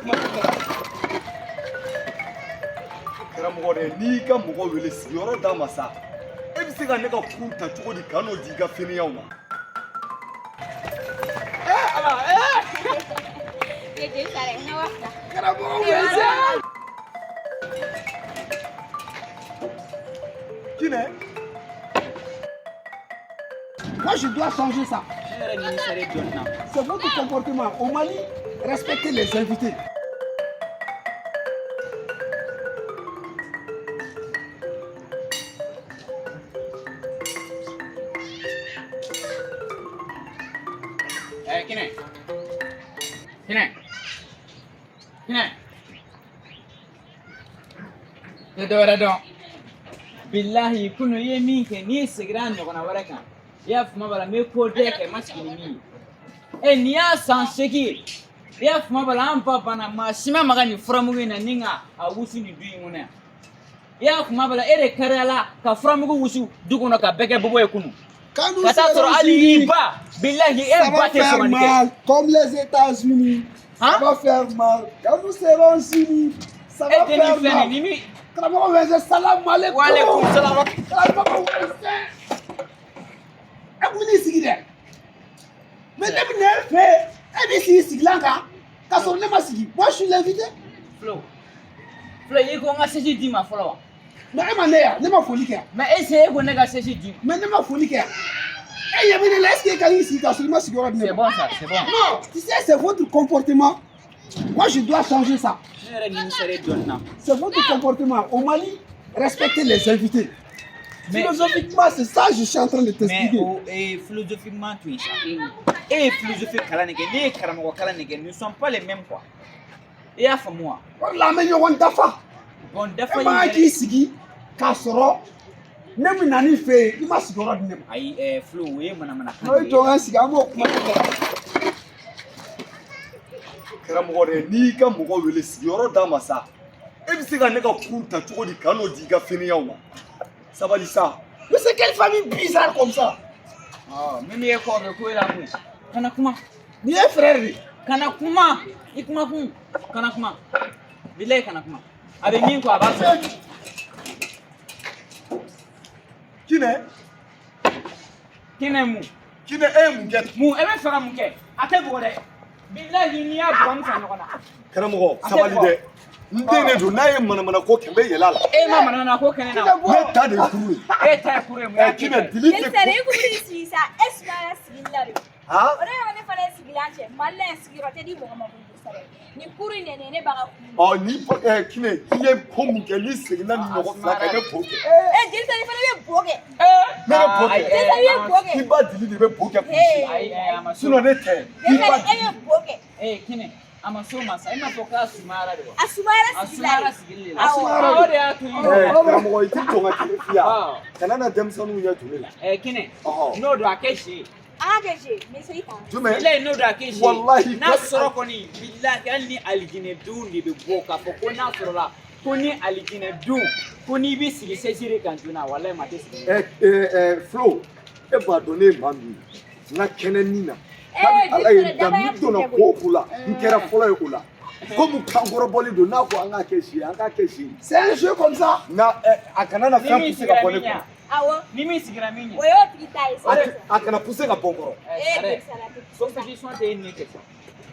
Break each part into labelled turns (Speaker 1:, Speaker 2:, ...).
Speaker 1: kuma tɛ.
Speaker 2: Karamɔgɔ dɛ, n'i y'i ka mɔgɔ wele, sigiyɔrɔ d'a ma sa. E bɛ se ka ne ka kurun ta cogo di ka n'o di i ka fɛnɛyaw ma?
Speaker 1: Ala ee.
Speaker 3: Ye jeli sara ye, n ka 2000.
Speaker 1: Karamɔgɔ wɛsɛ.
Speaker 2: Kinɛ.
Speaker 1: Moi, je dois changer ça.
Speaker 4: Ne yɛrɛ nimisalen dɔɔnin na.
Speaker 1: C'est votre comportement. Au Mali, respectez les invités.
Speaker 4: Ɛ Kinɛ. Kinɛ. Kinɛ. Tɛ dɔwɛrɛ dɔn. Bilahi, kunu i ye min kɛ, n'i seginna a ɲɔgɔnna wɛrɛ kan, i y'a faamu b'a la, n bɛ ko dɛ kɛ n ma sigi ni min ye. Ɛ nin y'a san 8 ye. I y'a faamu b'a la, an ba banna, maa si ma maga nin furamugu in na ni ka a wusu nin du in kɔnɔ yan. I y'a faamu b'a la, e de kariyala ka furamugu wusu du kɔnɔ ka bɛɛ kɛ bobo ye kunu.
Speaker 1: Quand nous
Speaker 4: Ka taa sɔrɔ
Speaker 1: serons
Speaker 4: hali i
Speaker 1: unis,
Speaker 4: ba, bilahi, e
Speaker 1: ça
Speaker 4: ba
Speaker 1: va
Speaker 4: tɛ
Speaker 1: faire
Speaker 4: sɔrɔ nin kɛ.
Speaker 1: mal, comme les États-Unis. Ça
Speaker 4: Hein?
Speaker 1: va faire mal. Quand nous serons unis, ça
Speaker 4: E
Speaker 1: va
Speaker 4: dennin
Speaker 1: faire
Speaker 4: filɛ nin
Speaker 1: mal.
Speaker 4: ye, ni min.
Speaker 1: Karamɔgɔ wɛsɛ, salam alaikum.
Speaker 4: Walekum salam.
Speaker 1: Karamɔgɔ wɛsɛ. E kun bɛ n'i sigi dɛ. Mais ne bɛ na e fɛ yen, e b'i sigi sigilan kan, k'a sɔrɔ ne ma sigi. Moi, je suis l'invité.
Speaker 4: Flo. Flo, i ko n ka sɛsi d'i ma fɔlɔ wa?
Speaker 1: Mais e ma ne yan, ne ma foli kɛ yan.
Speaker 4: Mais est ce que e ko ne ka sɛsi d'i ma?
Speaker 1: Mais ne ma foli kɛ yan. E ɲɛ bɛ ne la, est ce que e ka n'i sigi k'a sɔrɔ i ma sigiyɔrɔ di ne
Speaker 4: C'est
Speaker 1: ma?
Speaker 4: bon ça, c'est bon.
Speaker 1: Non, tu sais, c'est votre comportement. Moi, je dois changer ça.
Speaker 4: Ne yɛrɛ nimisalen dɔɔnin na.
Speaker 1: C'est votre comportement. Au Mali, respectez les invités.
Speaker 4: Mais-
Speaker 1: Philosophiquement, c'est ça que je suis en train de
Speaker 4: Mais
Speaker 1: t'expliquer.
Speaker 4: o ee philosophiquement to yen sa. E ye philosophie kalan de kɛ, ne ye karamɔgɔ kalan de kɛ, nous sommes pas les mêmes quoi. I y'a faamu wa?
Speaker 1: O de la an bɛ ɲɔgɔn dafa.
Speaker 4: Bon,
Speaker 1: E
Speaker 4: dafali
Speaker 1: man
Speaker 4: yɛrɛ.
Speaker 1: k'i sigi k'a sɔrɔ ne bɛ na n'i fɛ yen, i ma sigiyɔrɔ di ne ma.
Speaker 4: Ayi ɛɛ Flo, o ye manamanakan
Speaker 1: N'o
Speaker 4: de
Speaker 1: ye
Speaker 4: ye.
Speaker 1: jɔ n ka sigi, an b'o kuma kɛ.
Speaker 2: Karamɔgɔ dɛ, n'i y'i ka mɔgɔ wele, sigiyɔrɔ d'a ma sa. E bɛ se ka ne ka kurun ta cogo di ka n'o di i ka fɛnɛyaw ma? Sabali sa.
Speaker 1: Mais c'est quelle famille bizarre comme ça?
Speaker 4: Ɔ min bɛ kɔ bɛ ko e la koyi. Kana kuma.
Speaker 1: Nin ye frère de ye.
Speaker 4: Kana kuma. I kuma kun. Kana kuma. Bilayi kana kuma. A bɛ min kɔ a b'a sɔrɔ.
Speaker 2: Kinɛ.
Speaker 4: Kinɛ mun?
Speaker 2: Kinɛ, e ye mun kɛ?
Speaker 4: Mun e bɛ fɛ ka mun kɛ? A tɛ bugɔ dɛ. Bilahi n'i y'a bugɔ an bɛ sa ɲɔgɔn na.
Speaker 2: Karamɔgɔ,
Speaker 4: A tɛ
Speaker 2: sabali
Speaker 4: bugɔ.
Speaker 2: dɛ. N den de don, n'a ye manamana ko kɛ, n bɛ yɛlɛ a la.
Speaker 4: E ma manamana ko kɛ ne na.
Speaker 2: Ne ta de ye kuru ye.
Speaker 4: E ta ye kuru ye, mun y'a
Speaker 2: Ɛ
Speaker 4: kɛ?
Speaker 2: Kinɛ, dili
Speaker 3: Jeli
Speaker 2: tɛ
Speaker 3: sara,
Speaker 2: ko.
Speaker 3: e kun bɛ n'i sigi sa, e sumayara sigili la de.
Speaker 2: Han?
Speaker 3: O de kama ne fana ye sigilan cɛ. Mali la yan, sigiyɔrɔ tɛ di mɔgɔ ma koyi, jeli sara. Nin kuru in de nin ye ne ba ka kuru ye.
Speaker 2: Ɔ ni ɛ Kinɛ, i ye ko mun kɛ, n'i seginna nin ɲɔgɔn fila kan, i bɛ bo kɛ.
Speaker 3: E jeli sara, i fana bɛ bo kɛ.
Speaker 2: Ne bɛ bo kɛ.
Speaker 3: Jeli sara, i bɛ bo kɛ.
Speaker 2: I ba dili de bɛ bo kɛ k'u
Speaker 3: Hey.
Speaker 2: si.
Speaker 4: Ayi a ma s'o
Speaker 2: Sinon ne tɛ. I
Speaker 3: Jeli
Speaker 2: ba
Speaker 3: sara, e
Speaker 2: dili.
Speaker 3: bɛ bo kɛ.
Speaker 4: Ee Kinɛ, a ma s'o ma sa, e m'a fɔ k'a sumayara de wa?
Speaker 3: A sumayara
Speaker 4: A
Speaker 3: sigili la
Speaker 4: sumayara
Speaker 3: de.
Speaker 4: sigili de la.
Speaker 3: A sumayara
Speaker 4: O de y'a to i
Speaker 2: Ɛ karamɔgɔ, i t'i jɔ ka tile f'i yan. Kana na denmisɛnninw ɲɛ jɔ ne la.
Speaker 4: Ɛ Kinɛ,
Speaker 2: Ɔhɔ.
Speaker 4: n'o don a kɛ si ye.
Speaker 3: An ka kɛ je, n bɛ se i kan.
Speaker 2: Jumɛn?
Speaker 4: Bilayi n'o don a kɛ si ye.
Speaker 2: Walahi.
Speaker 4: N'a sɔrɔ kɔni, bilahi hali ni alijinɛdenw de bɛ bɔ k'a fɔ ko n'a sɔrɔla ko ni alijinɛdenw ko n'i bɛ sigi sɛsi de kan joona, walahi maa tɛ sigi.
Speaker 2: Ɛ ɛ ɛ Flo, e b'a dɔn ne ye maa min ye. N ka kɛnɛ nin na.
Speaker 3: Ee,
Speaker 2: Kabi Ala ye n da,
Speaker 3: dabaya
Speaker 2: n donna
Speaker 3: kun tɛ
Speaker 2: ko o ko la, n kɛra fɔlɔ ye o la. Komi kankɔrɔbɔli don, n'a ko an k'a kɛ si ye, an k'a kɛ si ye.
Speaker 1: C'est un jeu comme ça.
Speaker 2: Nka ɛ a kana na
Speaker 4: Ni
Speaker 2: fɛn
Speaker 4: min
Speaker 2: pousser ka
Speaker 4: sigira
Speaker 2: bɔ ne
Speaker 4: min ɲɛ.
Speaker 2: kɔrɔ.
Speaker 3: Awɔ.
Speaker 4: Ni min sigira min ɲɛ.
Speaker 3: O y'o tigi ta ye
Speaker 2: A
Speaker 3: sa.
Speaker 2: tɛ- a kana pousser ka bɔ n kɔrɔ.
Speaker 4: Ɛ
Speaker 3: E
Speaker 4: Sare,
Speaker 3: jeli sara, a tɛ pousser sa.
Speaker 4: compétition tɛ e ni ne cɛ sa.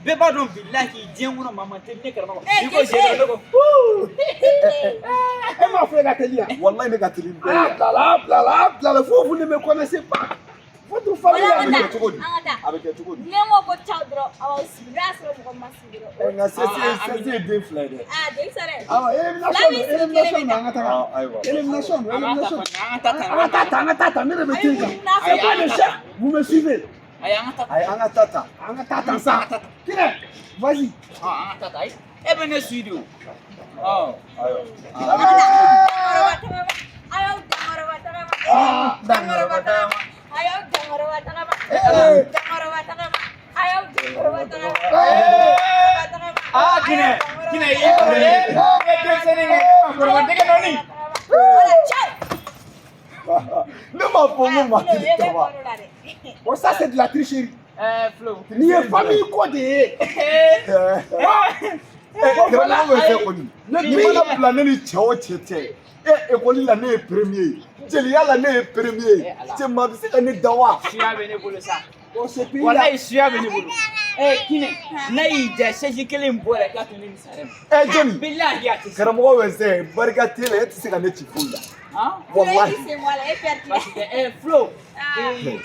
Speaker 4: Bɛɛ b'a dɔn bilahi diɲɛ kɔnɔ maa man teli ne karamɔgɔ.
Speaker 3: Eh,
Speaker 4: I ko
Speaker 3: Jeli
Speaker 4: jeli, ne ko.
Speaker 1: E m'a fɔ e ka teli yan.
Speaker 2: Walahi ne ka teli ni bɛɛ
Speaker 1: Ah,
Speaker 2: ye.
Speaker 1: bilala, bilala, bilala. Vous, vous ne me connaissez pas. Votre famille
Speaker 3: Wala
Speaker 2: A
Speaker 1: là.
Speaker 2: bɛ
Speaker 3: an
Speaker 2: kɛ
Speaker 3: ka
Speaker 2: cogo di?
Speaker 3: taa, an ka taa.
Speaker 2: A bɛ kɛ cogo di?
Speaker 3: Ne ko ko caw dɔrɔn, aw b'aw sigi. N'o y'a sɔrɔ mɔgɔ ma sigi
Speaker 2: Ɛ
Speaker 3: dɔrɔn.
Speaker 2: nka sɛsi ye sɛsi ye den fila ye dɛ.
Speaker 3: Ah, jeli sara.
Speaker 1: Ah, élimination, élimination, an ka taga.
Speaker 2: Ah, ayiwa.
Speaker 1: Élimination, élimination.
Speaker 4: An ka taa tan.
Speaker 1: An ka taa tan, an ka taa tan, ne de bɛ ten kan. C'est pas le chef, vous me suivez.
Speaker 4: Ayi an ka taa.
Speaker 2: Ayi an ka taa ta.
Speaker 1: An ka taa tan sa. Kinɛ, vas-y.
Speaker 4: Ɔ an ka taa tan. Ayi e bɛ ne suit de o. Ɔ.
Speaker 2: Ayiwa.
Speaker 3: An ka taa. Dankɔrɔba tagama. A y'aw dankɔrɔba tagama.
Speaker 1: Ah,
Speaker 3: Dankɔrɔba tagama. A y'aw dankɔrɔba tagama.
Speaker 1: Eh.
Speaker 3: Dankɔrɔba tagama. A y'aw dankɔrɔba tagama.
Speaker 1: Eh.
Speaker 3: Dankɔrɔba tagama.
Speaker 4: Aa Kinɛ, Kinɛ i kɔrɔ ye. E denmisɛnnin kɛ kɔrɔba dɛgɛ nɔɔni.
Speaker 3: Wala, ciao.
Speaker 2: Ne m'a fɔ n ko maa
Speaker 3: Ah, Kilo,
Speaker 2: teli
Speaker 3: e bɛ
Speaker 2: kama.
Speaker 3: balo la dɛ.
Speaker 1: Bon, ça c'est de la tricherie.
Speaker 4: Ɛɛ Flo.
Speaker 1: Nin ye famille ko de ye.
Speaker 2: Karamɔgɔ bɛ fɛ kɔni ni mana bila ne ni cɛ o cɛ cɛ, e ekɔli la ne ye premier ye, jeliya la ne ye premier ye, cɛ maa bɛ se ka ne da wa?
Speaker 4: Suya bɛ ne bolo sa.
Speaker 1: Bon, ce pays là.
Speaker 4: Walayi, suya bɛ ne bolo. Kinɛ, n'a y'i diya, sɛsi kelen bɔ la i k'a to ne ni Sare ma.
Speaker 2: Jɔnni?
Speaker 4: Bilahi, a tɛ se.
Speaker 2: Karamɔgɔ bɛ se barika t'e la, e tɛ se ka ne ci foyi la.
Speaker 4: Han?
Speaker 2: Walahi.
Speaker 3: I sen bɔ a la, e perdu.
Speaker 4: Parce que Flo,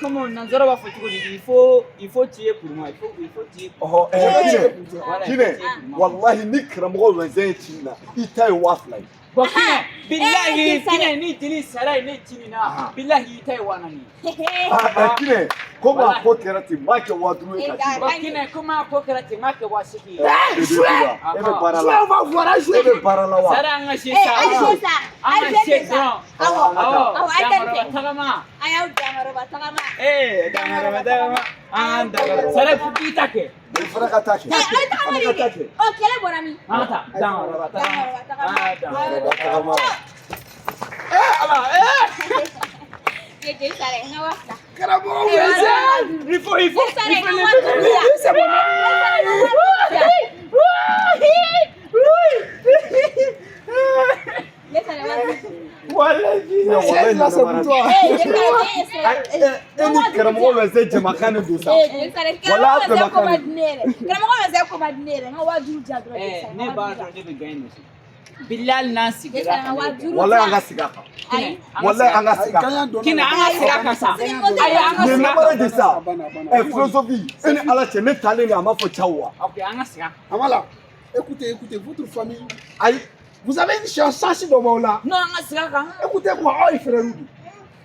Speaker 4: comment nanzara b'a fɔ cogo di, il faut tuer pour moi, il faut tuer.
Speaker 2: Ɔhɔ,
Speaker 4: Voilà,
Speaker 2: Kinɛ,
Speaker 4: il
Speaker 2: Kinɛ,
Speaker 4: faut tuer pour moi.
Speaker 2: walahi ni karamɔgɔ wɛnsɛn ye ci nin na, i ta ye 2000 ye.
Speaker 4: Bon, Kinɛ, bilahi,
Speaker 3: Eh, Sare.
Speaker 4: Kinɛ, ni jeli sara ye ne ci nin na, bilahi, i ta ye 4000 ye.
Speaker 2: Ah, Kinɛ, komi a ko kɛra ten, n b'a kɛ 5000 ye ka d'i ma.
Speaker 4: Bon, Kinɛ, comment a ko kɛra ten, n b'a kɛ 8000 ye.
Speaker 2: E bɛ e bɛ baara
Speaker 1: Jouez,
Speaker 2: la.
Speaker 1: on va voir, à
Speaker 2: E
Speaker 1: jouer.
Speaker 2: bɛ baara la wa?
Speaker 4: Sara, an ka se
Speaker 3: Eh,
Speaker 4: sa.
Speaker 3: a ye jouer sa.
Speaker 4: An
Speaker 3: A ye
Speaker 4: ka
Speaker 3: jouer
Speaker 4: se
Speaker 3: sa.
Speaker 4: dɔrɔn.
Speaker 3: Awɔ.
Speaker 4: Awɔ,
Speaker 3: Awɔ, a ye taa nin
Speaker 4: Dankɔrɔba
Speaker 3: fɛ.
Speaker 4: tagama.
Speaker 3: A y'aw dankɔrɔba tagama.
Speaker 4: Dankɔrɔba tagama. An dankɔrɔba. Sara, k'i ta kɛ.
Speaker 2: I fana ka taa kɛ.
Speaker 3: Eh, a ye tagama
Speaker 2: Fana
Speaker 3: de
Speaker 2: ka taa
Speaker 3: kɛ.
Speaker 2: kɛ.
Speaker 3: Ɔ, kɛlɛ bɔra min?
Speaker 4: An ka taa. Dankɔrɔba tagama.
Speaker 3: Dankɔrɔba tagama.
Speaker 4: Ah, dankɔrɔba.
Speaker 2: Tagama.
Speaker 4: Ala, eh.
Speaker 3: Ye jeli sara ye, n ka 2000.
Speaker 1: Karamɔgɔ
Speaker 3: Eh,
Speaker 1: wɛnsɛn.
Speaker 4: Il faut,
Speaker 3: Jeli sara
Speaker 4: il
Speaker 3: ye,
Speaker 4: faut
Speaker 3: n ka
Speaker 4: lever.
Speaker 3: 5000 di yan.
Speaker 1: Lui, c'est mon ami.
Speaker 3: Jeli sara ye, n ka 5000 di yan. Jeli sara ye, 5000.
Speaker 4: Wallahi.
Speaker 2: Wallahi,
Speaker 1: Là, c'est pour toi.
Speaker 3: Eh, jeli sara ye, e
Speaker 2: E e ni karamɔgɔ wɛnsɛn jamakan de don sa.
Speaker 3: Eh, jeli sara ye,
Speaker 2: Walahi,
Speaker 3: karamɔgɔ wɛnsɛn ko
Speaker 2: a
Speaker 3: ma
Speaker 2: bɛɛ
Speaker 3: di ne yɛrɛ. Karamɔgɔ wɛnsɛn ko ma di ne yɛrɛ. N ka 5000 di yan dɔrɔn, jeli sara, n
Speaker 4: Ne
Speaker 3: ka
Speaker 4: b'a
Speaker 3: 5000 di yan.
Speaker 4: dɔn ne bɛ gagner nin. Bilahi, n'an
Speaker 3: Jeli
Speaker 4: sigira
Speaker 3: sara, n ka 5000 di
Speaker 2: Walahi, an ka
Speaker 3: yan.
Speaker 2: sigi a kan.
Speaker 3: Ayi.
Speaker 2: Walahi, an ka sigi a kan.
Speaker 4: Kinɛ, an ka sigi a kan sa. Ayi, an ka
Speaker 2: Nin ye
Speaker 4: sigi a
Speaker 2: namara
Speaker 4: kan.
Speaker 2: de sa. Philosophie, e ni Ala cɛ, ne taalen de a ma fɔ caw wa?
Speaker 4: Ok, an ka sigi a kan.
Speaker 1: Ah, voilà. Écoutez, écoutez, votre famille,
Speaker 2: Ayi.
Speaker 1: vous avez une chance, chance de bon là.
Speaker 4: Non, an ka sigi a kan.
Speaker 1: Écoutez-moi, oh, frère Oudou.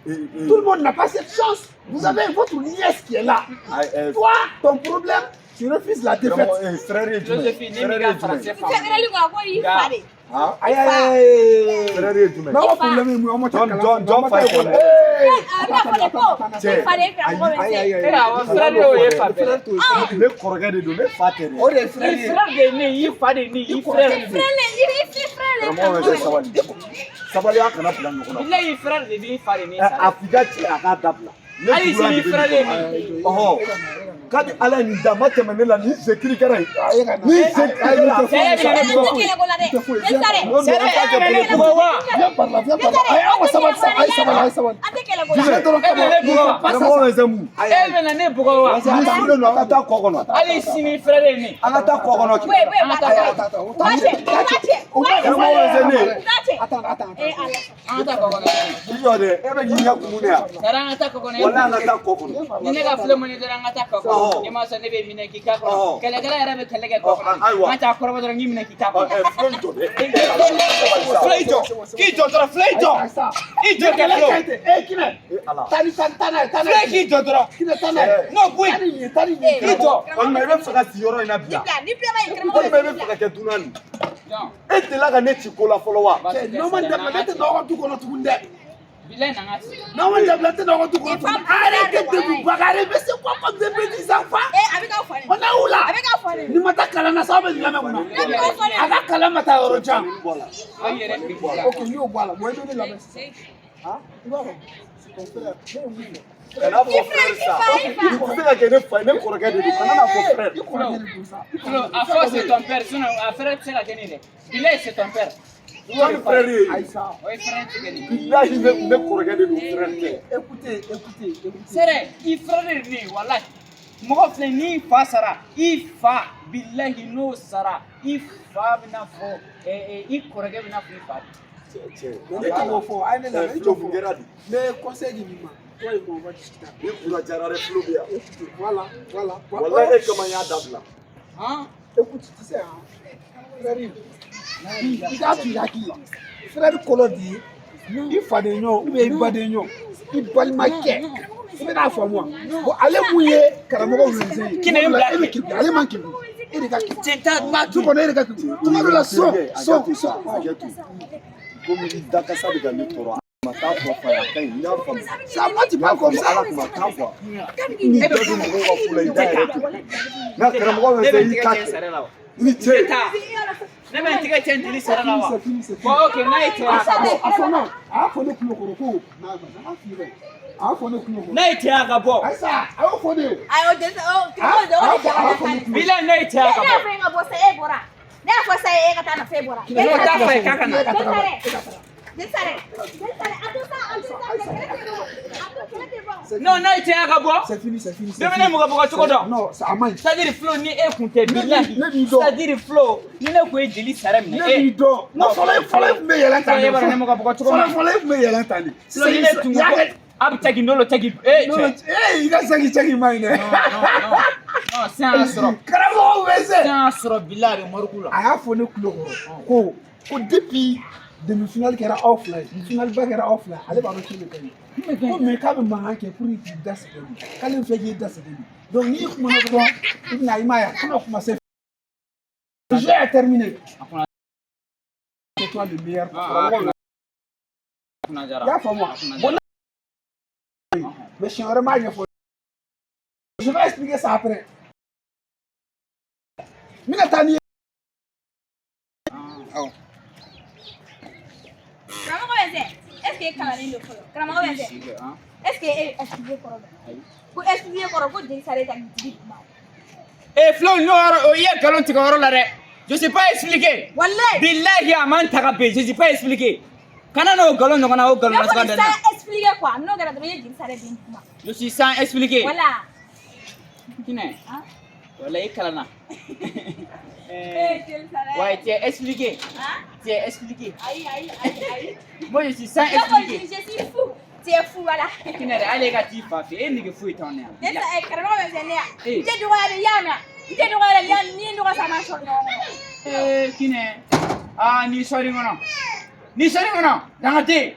Speaker 1: Tout le monde n'a pas cette chance. Vous avez votre nièce qui est là.
Speaker 2: Ayi,
Speaker 1: Toi, ton problème, tu refuses la défaite.
Speaker 2: karamɔgɔ, frère ye jumɛn ye?
Speaker 4: Josephine, ne
Speaker 2: Frère
Speaker 4: m'i
Speaker 2: ye
Speaker 4: ka
Speaker 2: jumɛn
Speaker 4: français
Speaker 2: ye?
Speaker 4: faamu.
Speaker 3: Sɛgɛrɛli ko a ko y'i fa de.
Speaker 2: Han?
Speaker 1: Aïe, aïe, aïe.
Speaker 2: Frère ye jumɛn ye?
Speaker 1: Mais on problème, moi, moi,
Speaker 2: Jɔn jɔn jɔn fa ye kɔnɔ?
Speaker 3: A bɛna fɔ de ko i fa de ye karamɔgɔ
Speaker 1: Aïe,
Speaker 3: wɛnsɛn.
Speaker 1: aïe, aïe.
Speaker 4: Eh, awɔ, frère y'o ye fa bɛɛ.
Speaker 2: Ne kɔrɔkɛ de don, ne fa tɛ dɛ.
Speaker 1: O de ye frère
Speaker 4: I
Speaker 1: ye.
Speaker 4: frère de ye ne ye, i fa de ye ne ye, i frère de.
Speaker 3: Frère le, i frère le ye
Speaker 2: Karamɔgɔ
Speaker 3: karamɔgɔ
Speaker 2: wɛnsɛn,
Speaker 3: wɛnsɛn.
Speaker 2: sabali. Sabali, a kana bila ɲɔgɔn na.
Speaker 4: Bilahi, i frère de b'i fa de ne
Speaker 2: A
Speaker 4: sara.
Speaker 2: f'i ka cɛ a k'a dabila. Ne
Speaker 4: Hali
Speaker 2: juguya
Speaker 4: sini
Speaker 2: de bɛ
Speaker 4: frère
Speaker 2: nin
Speaker 4: ye
Speaker 2: kɔnɔ.
Speaker 4: ne ye.
Speaker 2: Ɔhɔ. Kabi Ala ye nin da, a ma tɛmɛ ne la, nin ze kirikara ye. Nin ze kirikara.
Speaker 4: Sɛrɛ bɛ ne
Speaker 3: An
Speaker 4: bugɔ.
Speaker 3: tɛ kɛlɛ ko la dɛ. Jeli sara.
Speaker 2: Non, non, an t'a kɛ
Speaker 4: E bɛ ne
Speaker 2: bolo.
Speaker 4: bugɔ wa?
Speaker 1: Viens par là, viens par là. Aïe, aw sabali sa, ayi sabali, ayi sabali.
Speaker 3: An tɛ kɛlɛ ko la.
Speaker 1: Jumɛn dɔrɔn
Speaker 4: E bɛ ne bugɔ wa?
Speaker 2: Karamɔgɔ wɛnsɛn mun?
Speaker 4: E bɛ na ne bugɔ wa?
Speaker 2: Ni sulen don, an ka taa kɔ kɔnɔ.
Speaker 4: Hali sini frère ye ne.
Speaker 2: An ka taa kɔ kɔnɔ kɛ.
Speaker 3: Oui, oui,
Speaker 4: An ka taa
Speaker 3: ba
Speaker 4: kɔ.
Speaker 3: U b'a cɛ, u b'a cɛ, u b'a cɛ.
Speaker 2: Karamɔgɔ wɛnsɛn ne.
Speaker 3: U b'a cɛ.
Speaker 1: Attends, attends,
Speaker 3: Eh,
Speaker 1: attends.
Speaker 3: Ala.
Speaker 4: An ka taa kɔ kɔnɔ.
Speaker 2: I jɔ dɛ, e bɛ k'i ɲɛ kumu de yan.
Speaker 4: Sara, an ka taa kɔ kɔnɔ.
Speaker 2: Walahi, an ka taa kɔ kɔnɔ.
Speaker 4: Ni ne ka filɛ mɔni dɔrɔn, an ka taa kɔ kɔnɔ.
Speaker 2: Ɔhɔ.
Speaker 4: N'i ma sɔn, ne bɛ minɛ k'i k'a kɔnɔ.
Speaker 2: Ɔhɔ.
Speaker 4: Kɛlɛkɛla yɛrɛ bɛ kɛlɛ kɛ kɔ
Speaker 2: Ɔ,
Speaker 4: kɔnɔ.
Speaker 2: ayiwa.
Speaker 4: N ka taa kɔrɔbɔ dɔrɔn, n k'i minɛ k'i k'a
Speaker 2: Ɔ,
Speaker 4: kɔnɔ.
Speaker 2: Filo i jɔ dɛ.
Speaker 5: Fila i jɔ, k'i jɔ dɔrɔn, fila i jɔ.
Speaker 1: Ayi sa.
Speaker 5: I jɔ kɛ
Speaker 1: Kɛlɛ
Speaker 5: Filo.
Speaker 1: ka ɲi ten. Eh, Kinɛ.
Speaker 2: E Ala.
Speaker 1: Taa ni taa ni taa n'a ye, taa n'a
Speaker 5: Fila
Speaker 1: ye.
Speaker 5: k'i jɔ dɔrɔn.
Speaker 1: Kinɛ, taa n'a ye.
Speaker 5: No, bɔ
Speaker 1: Taa
Speaker 5: yen.
Speaker 1: ni nin ye, taa ni nin ye.
Speaker 5: K'i jɔ.
Speaker 2: Walima i bɛ fɛ ka sigi yɔrɔ in na bi
Speaker 3: Ni
Speaker 2: yan.
Speaker 3: bila, ni bila ma ɲi, karamɔgɔ
Speaker 2: Walima i
Speaker 3: bɛ
Speaker 2: bɛ fɛ ka kɛ dunan de.
Speaker 4: Non.
Speaker 2: E delila ka ne ci ko la fɔlɔ wa?
Speaker 1: Cɛ, n'aw ma dabila, ne tɛ n'aw ka du kɔnɔ tuguni dɛ.
Speaker 4: Bilahi, n'an ka sigi.
Speaker 1: N'aw ma dabila, ne tɛ n'aw ka du kɔnɔ tuguni. Arrêtez de vous bagarrer, mais c'est quoi comme des petits enfants?
Speaker 3: Eh, a bɛ k'aw fa de.
Speaker 1: On est où là?
Speaker 3: A bɛ k'aw fa de.
Speaker 1: Ni ma taa kalan na sa, aw bɛ nin lamɛn mun na?
Speaker 3: Ne bɛ k'aw fa de.
Speaker 1: A ka kalan ma taa yɔrɔ jan.
Speaker 2: Bɔ la.
Speaker 4: Aw yɛrɛ bɛ bɔ la.
Speaker 1: Ok, n'i y'o bɔ a la, bon, i bɛ ne lamɛn sisan. Ah, i b'a dɔn, c'est ton frère. Ne ye mun fɔ?
Speaker 2: Kana fɔ frère sa. Nin tɛ se ka kɛ ne fa ye, ne kɔrɔkɛ de don. Kana n'a fɔ frère.
Speaker 1: I kɔrɔkɛ de don sa.
Speaker 4: Flo, a fɔ c'est ton père, sinon a frère tɛ se ka kɛ ne ye dɛ. Bilahi, c'est ton père.
Speaker 2: Jɔn frère ye?
Speaker 1: Ayi sa.
Speaker 4: O ye frère tɛ kɛ ne ye.
Speaker 2: Bilahi, ne kɔrɔkɛ de don, frère tɛ.
Speaker 1: Écoutez, écoutez, écoutez.
Speaker 4: Sɛrɛ, i frère de ne ye, walahi. Mɔgɔ filɛ, n'i fa sara, i fa, bilahi, n'o sara, i fa bɛna fɔ, i kɔrɔkɛ bɛna fɔ i fa de.
Speaker 2: Cɛ, cɛ.
Speaker 1: Ne t'o fɔ, a ye ne lamɛn, i
Speaker 2: Filo
Speaker 1: t'o
Speaker 2: mun
Speaker 1: fɔ.
Speaker 2: kɛra de?
Speaker 1: Ne ye conseil di nin ma. Toi et moi, on va discuter.
Speaker 2: Ni kunna jara dɛ, Filo bɛ yan.
Speaker 1: Écoutez, voilà, voilà. Voilà.
Speaker 2: Walahi, e kama n y'a dabila.
Speaker 4: Han?
Speaker 1: Écoute, tu sais, hein, frère, i k'a to i hakili la. Frère kɔrɔ de ye i faden ɲɔgɔn ou bien i baden ɲɔgɔn, i balimakɛ. I bɛ k'a faamu wa? Bon, ale mun ye karamɔgɔ wɛrɛ ye.
Speaker 4: Kinɛ ye bila
Speaker 1: E bɛ kegun, ale man kegun. E de ka kegun.
Speaker 4: Cɛ ta ma
Speaker 1: Du kɔnɔ e de ka kegun. Tuma dɔ la sɔn, sɔn, sɔn.
Speaker 2: Hakɛ to. Komi i dakasa bɛ ka ne tɔɔrɔ. A ma taa fɔ fa ye, a ka ɲi, n y'a faamu.
Speaker 1: Ça, moi, tu parles comme ça.
Speaker 2: Ala kuma kan fɔ. Ni da don mɔgɔw ka ko la, i da yɛrɛ to. Nka karamɔgɔ
Speaker 4: Ne
Speaker 2: bɛ
Speaker 4: bɛ
Speaker 2: se
Speaker 4: n
Speaker 2: i
Speaker 4: tɛgɛ
Speaker 2: ta
Speaker 4: cɛ
Speaker 2: kɛ.
Speaker 4: sara la wa?
Speaker 2: I ni ce.
Speaker 4: Ne ta. Ne bɛ n tɛgɛ cɛ jeli sara la wa?
Speaker 1: C'est fini, c'est fini.
Speaker 4: Bon, ok, n'a ye cɛ a ka bɔ.
Speaker 1: A fɔ non, a y'a fɔ ne kulo kɔrɔ ko n'a a f'i ye, a y'a fɔ ne kulo kɔrɔ.
Speaker 4: N'a ye cɛ a ka bɔ.
Speaker 1: Ayisa, a y'o fɔ ne ye.
Speaker 3: Ayi, o jeli, o karamɔgɔ de, o de jara ne fa de.
Speaker 4: Bilahi, n'a ye cɛ a ka
Speaker 3: Ne y'a
Speaker 4: bɔ.
Speaker 3: fɔ e ka bɔ sa, e bɔra. Ne y'a fɔ sa ye e ka taa nɔfɛ bɔra.
Speaker 4: N'o t'a fɔ ye k'a ka na.
Speaker 1: E ka taga
Speaker 3: Jeli Sare. Jeli Sare. Jeli Sare, a to sa, a to sa, kɛlɛ tɛ bɔ. A to kɛlɛ tɛ bɔ.
Speaker 4: Non, n'a ye cɛya ka bɔ.
Speaker 1: C'est fini, c'est fini.
Speaker 4: Dɔ bɛ ne mɔgɔ bugɔ cogo dɔn.
Speaker 1: Non, ça a man ɲi.
Speaker 4: C'est à dire Flo, ni e kun tɛ bilahi.
Speaker 1: Ne b'i dɔn.
Speaker 4: C'est à dire Flo, ni ne kun ye jeli sara minɛ.
Speaker 1: Ne b'i dɔn. N ko fɔlɔ fɔlɔ i tun bɛ yɛlɛn tan de.
Speaker 4: E b'a dɔn ne mɔgɔ bugɔ cogo min.
Speaker 1: Fɔlɔ fɔlɔ i tun bɛ yɛlɛn tan de.
Speaker 4: Flo, ni ne tun ko a bɛ cɛki n'olo cɛki. Eh
Speaker 1: Non,
Speaker 4: cɛ.
Speaker 1: eh, i ka sɛgi cɛki man ɲi dɛ.
Speaker 4: Non, non, non. Non, sisan y'a sɔrɔ.
Speaker 1: Karamɔgɔw bɛ se.
Speaker 4: Sisan y'a sɔrɔ bilahi a bɛ moriku la.
Speaker 1: A y'a fɔ ne tulo kɔrɔ ko ko depuis demi-finale kɛra aw fila ye, finale ba kɛra aw fila ye, ale b'a dɔn k'i bɛ gagner. Ko mais k'a bɛ mankan kɛ pour que k'i da sɛgɛn de, k'ale bɛ fɛ k'i da sɛgɛn de. Donc n'i kumana dɔrɔn i bɛna i m'a ye a kana kuma se. Le jeu est terminé. C'est toi le meilleur.
Speaker 4: Ah, kunna
Speaker 1: I
Speaker 4: jara.
Speaker 1: y'a faamu wa? Bon, mais siɲɛ wɛrɛ n b'a ɲɛfɔ. Je vais expliquer ça après. N bɛna taa n'i ye. Awɔ.
Speaker 3: Karamɔgɔ bɛ sɛ, est ce que e kalannen don fɔlɔ? Karamɔgɔ bɛ sɛ, est ce que e ye expliquer kɔrɔ dɔn? Ko expliquer kɔrɔ ko jeli Sare ka nin tigi kuma.
Speaker 4: Eh Flo, n'o yɔrɔ o i ye nkalon tigɛ o yɔrɔ la dɛ. Je sais pas expliquer.
Speaker 3: Walayi.
Speaker 4: Bilahi a man ta ka ben, je sais pas expliquer. Kana n'o nkalon ɲɔgɔnna o nkalon
Speaker 3: Ne ko
Speaker 4: nasuguya
Speaker 3: ni
Speaker 4: da ne la.
Speaker 3: sans expliquer quoi, n'o kɛra dɔrɔn i ye jeli Sare den kuma.
Speaker 4: Je suis sans expliquer.
Speaker 3: Voilà.
Speaker 4: Kinɛ.
Speaker 3: Hein?
Speaker 4: Walahi i kalanna.
Speaker 3: Eh jeli Sare.
Speaker 4: Ouais, tu es expliqué.
Speaker 3: Hein?
Speaker 4: Tu es expliqué.
Speaker 3: Ayi ayi ayi ayi.
Speaker 4: Moi, je suis sans
Speaker 3: Ne ko
Speaker 4: expliquer.
Speaker 3: je suis fou. Tu es fou, voilà.
Speaker 4: Kinɛ dɛ, hali e ka t'i fa fɛ, e nege foyi t'anw na yan.
Speaker 3: Ne ta karamɔgɔ bɛ sɛ ne ya.
Speaker 4: Eh.
Speaker 3: N tɛ dɔgɔya de, i y'a mɛn? N tɛ dɔgɔya de, n'i ye n dɔgɔya sa, an b'a sɔrɔ ɲɔgɔn kɔnɔ.
Speaker 4: Eh, Kinɛ. Ah, n'i sɔr'i kɔnɔ. N'i sɔr'i kɔnɔ, danga tɛ yen.